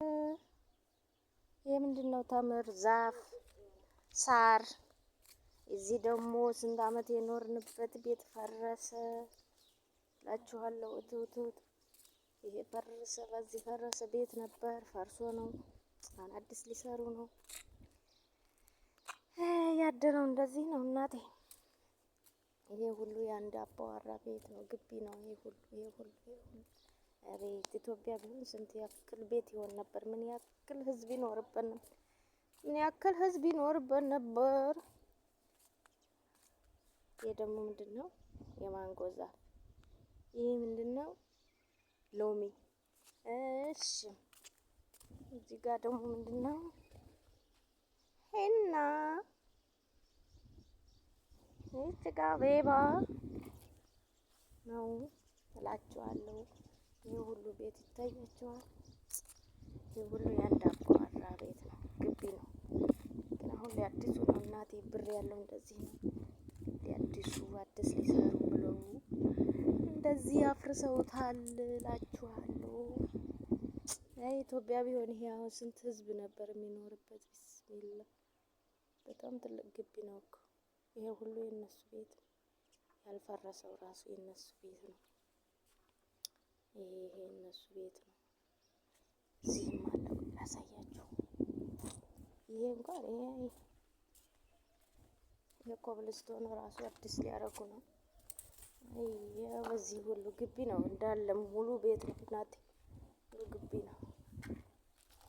ይሄ ምንድን ነው? ተምር ዛፍ ሳር። እዚህ ደግሞ ስንት አመት የኖርንበት ቤት ፈረሰ እላችኋለሁ። እትውትውት ይሄ ፈረሰ፣ በዚህ ፈረሰ። ቤት ነበር ፈርሶ ነው። አሁን አዲስ ሊሰሩ ነው። ያደረው እንደዚህ ነው እናቴ። ይሄ ሁሉ የአንድ አባወራ ቤት ነው፣ ግቢ ነው። ይሄ ሁሉ ይሄ ሁሉ ይሄ ሁሉ አቤት ኢትዮጵያ ቢሆን ስንት ያክል ቤት ይሆን ነበር? ምን ያክል ህዝብ ይኖርበት ነበር? ምን ያክል ህዝብ ይኖርበት ነበር? ይሄ ደግሞ ምንድን ነው? የማንጎ ዛፍ። ይሄ ምንድን ነው? ሎሚ። እሺ እዚህ ጋር ደግሞ ምንድን ነው? ሄና። እዚህ ጋር አበባ ነው እላችኋለሁ። ይህ ሁሉ ቤት ይታያችኋል። ይህ ሁሉ የአንድ አባወራ ቤት ነው፣ ግቢ ነው። ግን አሁን ሊያድሱ ነው እናቴ፣ ብር ያለው እንደዚህ ነው። ሊያድሱ አዲስ ሊሰሩ ብለው እንደዚህ አፍርሰውታል እላችኋለሁ። አይ ኢትዮጵያ ቢሆን ይሄ አሁን ስንት ህዝብ ነበር የሚኖርበት። ቢስሚላ በጣም ትልቅ ግቢ ነው እኮ ይሄ ሁሉ የነሱ ቤት ነው። ያልፈረሰው ራሱ የነሱ ቤት ነው። ይሄ የነሱ ቤት ነው። እዚህም አለ ላሳያችሁ። ይሄ እንኳን ይሄ የኮብልስቶን ራሱ አዲስ ሊያደርጉ ነው። ይሄ በዚህ ሁሉ ግቢ ነው እንዳለ ሙሉ ቤት ነው እናቴ፣ ሙሉ ግቢ ነው።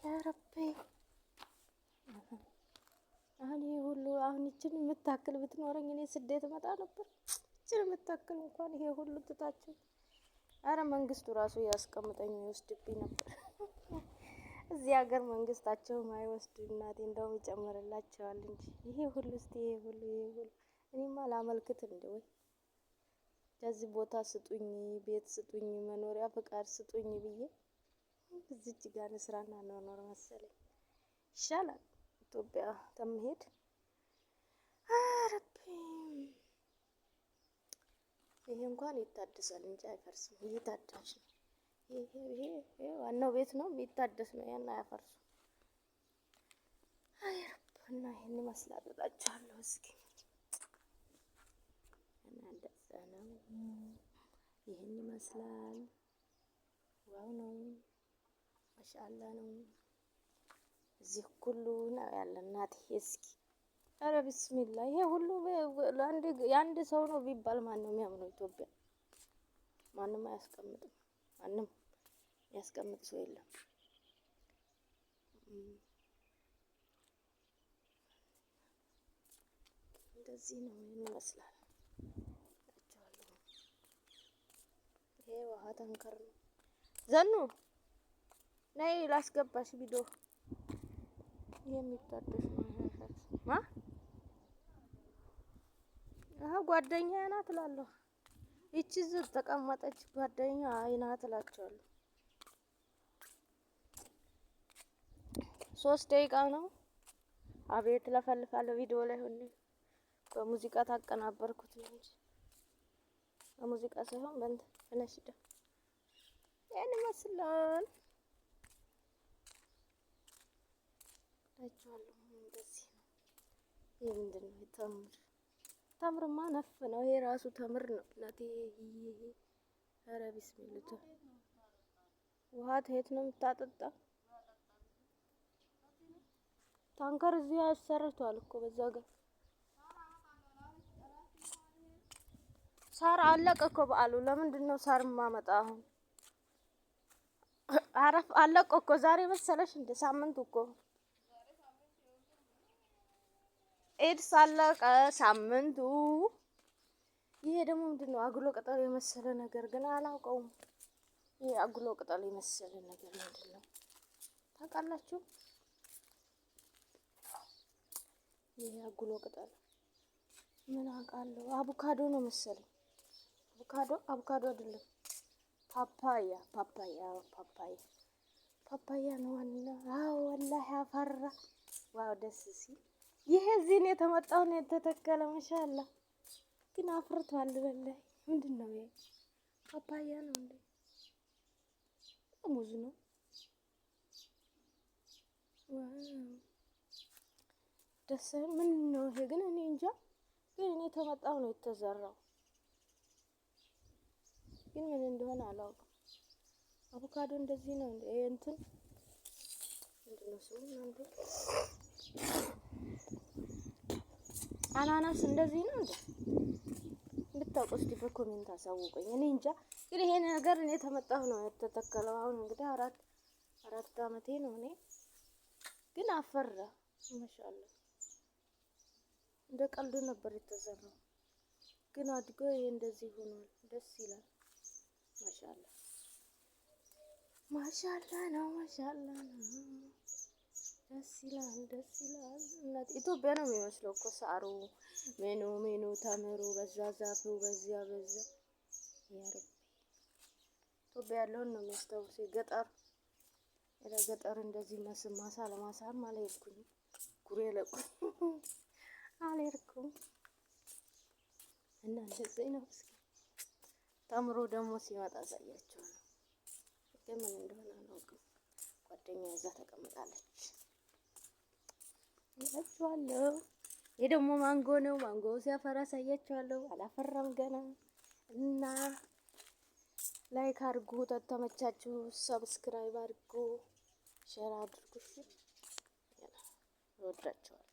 ያ ረቢ አሁን ይሄ ሁሉ አሁን ይችን የምታክል ብትኖረኝ እኔ ስደት እመጣ ነበር። ይችን የምታክል እንኳን ይሄ ሁሉ ትታችሁ፣ አረ መንግስቱ ራሱ ያስቀምጠኝ ይወስድብኝ ነበር። እዚህ ሀገር መንግስታቸውም አይወስድ እናቴ፣ እንደውም ይጨምርላቸዋል እንጂ ይሄ ሁሉ እስቲ ይሄ ሁሉ ይሄ ሁሉ እኔማ ላመልክት እንደ ወይ ከዚህ ቦታ ስጡኝ፣ ቤት ስጡኝ፣ መኖሪያ ፍቃድ ስጡኝ ብዬ እዚች ጋር ስራና መኖር መሰለኝ ይሻላል ኢትዮጵያ ተምሄድ። አረቤ ይሄ እንኳን ይታደሳል እንጂ አይፈርስም። ይሄ ታዳሽ ነው። ይሄ ይሄ ዋናው ቤት ነው፣ የሚታደስ ነው። ያን አያፈርሱም። አይ ረብ እና ይሄን ይመስላል እላችኋለሁ። እስኪ እና እንደዛ ነው። ይሄን ይመስላል። Wow ነው፣ ማሻአላ ነው። እዚህ ሁሉ ነው ያለ እናቴ። እስኪ ኧረ ቢስሚላ ይሄ ሁሉ የአንድ ሰው ነው ቢባል ማን ነው የሚያምነው? ኢትዮጵያ ማንም አያስቀምጥም። ማንም የሚያስቀምጥ ሰው የለም። እንደዚህ ነው ይመስላል። ይሄ ውሃ ታንከር ነው። ዘኑ ነይ ላስገባሽ ቪዲዮ። ይሄ የሚታደስ ነው። ማ አህ ጓደኛ ናት እላለሁ። ይቺ ዝም ተቀመጠች ጓደኛ ናት እላቸዋለሁ። 3 ደቂቃ ነው። አቤት ለፈልፋለሁ። ቪዲዮ ላይ ሆኜ በሙዚቃ ታቀናበርኩት ነው እንጂ በሙዚቃ ሳይሆን በእንትን በነሽዳ ይሄን ይመስላል እላችኋለሁ። እንደዚህ ነው። ይሄ ምንድን ነው? ተምር ተምርማ ነፍ ነው። ይሄ ራሱ ተምር ነው እናቴ። ይሄ ኧረ ቢስሚላህ ውሃ የት ነው የምታጠጣ? ታንከር እዚህ ያሰርቷል እኮ በዛ ጋር ሳር አለቀ እኮ በዓሉ። ለምንድን ነው ሳር ማመጣ አሁን? አረፍ አለቀ እኮ ዛሬ መሰለሽ እንደ ሳምንቱ እኮ ኤድስ አለቀ ሳምንቱ። ይሄ ደግሞ ምንድን ነው? አጉሎ ቅጠል የመሰለ ነገር ግን አላውቀውም። ይሄ አጉሎ ቅጠል የመሰለ ነገር ምንድን ነው ታውቃላችሁ? ይሄ አጉሎ ቅጠል ምን አውቃለሁ? አቮካዶ ነው መሰለኝ። አቮካዶ አቮካዶ አይደለም፣ ፓፓያ ፓፓያ ፓፓያ ፓፓያ ነው። ዋና አዎ፣ ወላሂ አፈራ። Wow ደስ ሲል! ይሄ እዚህ ነው የተመጣው ነው የተተከለ። ማሻአላ ግን አፍርቷል። ወላሂ ምንድን ነው ይሄ? ፓፓያ ነው እንዴ? ሙዝ ነው። ደስ ምን ነው ይሄ ግን እኔ እንጃ። ግን እኔ ተመጣሁ ነው የተዘራው፣ ግን ምን እንደሆነ አላውቅም። አቮካዶ እንደዚህ ነው እንዴ? እንትን ምንድን ነው ስሙ? አንዱ አናናስ እንደዚህ ነው እንዴ? ብታውቁ እስቲ በ comment አሳውቁኝ። እኔ እንጃ። ግን ይሄ ነገር እኔ ተመጣሁ ነው የተተከለው። አሁን እንግዲህ 4 አመቴ ነው። እኔ ግን አፈራ ማሻአላ። እንደ ቀልድ ነበር የተዘራው፣ ግን አድጎ ይሄ እንደዚህ ሆኗል። ደስ ይላል። ማሻአላ ማሻአላ ነው፣ ማሻአላ ነው። ደስ ይላል፣ ደስ ይላል። እናት ኢትዮጵያ ነው የሚመስለው እኮ ሳሩ ምኑ ምኑ ተምሩ በዛ ዛፉ በዚያ በዛ። ያ ረቢ ኢትዮጵያ ያለውን ነው የሚያስታውሰው። ገጠር ገጠር እንደዚህ መስም ማሳ ለማሳም አልሄድኩኝም፣ ጉሬ ለቁ አልሄድኩም እና እንደዚህ ነው። እስኪ ተምሮ ደግሞ ሲመጣ አሳያቸዋለሁ። ግን ምን እንደሆነ አላውቅም። ጓደኛ እዛ ተቀምጣለች እላችኋለሁ። ይህ ደግሞ ማንጎ ነው። ማንጎ ሲያፈራ አሳያችኋለሁ። አላፈራም ገና እና like አድርጉ፣ ተተመቻችሁ subscribe አድርጉ፣ share አድርጉ። እሺ እወዳችኋለሁ።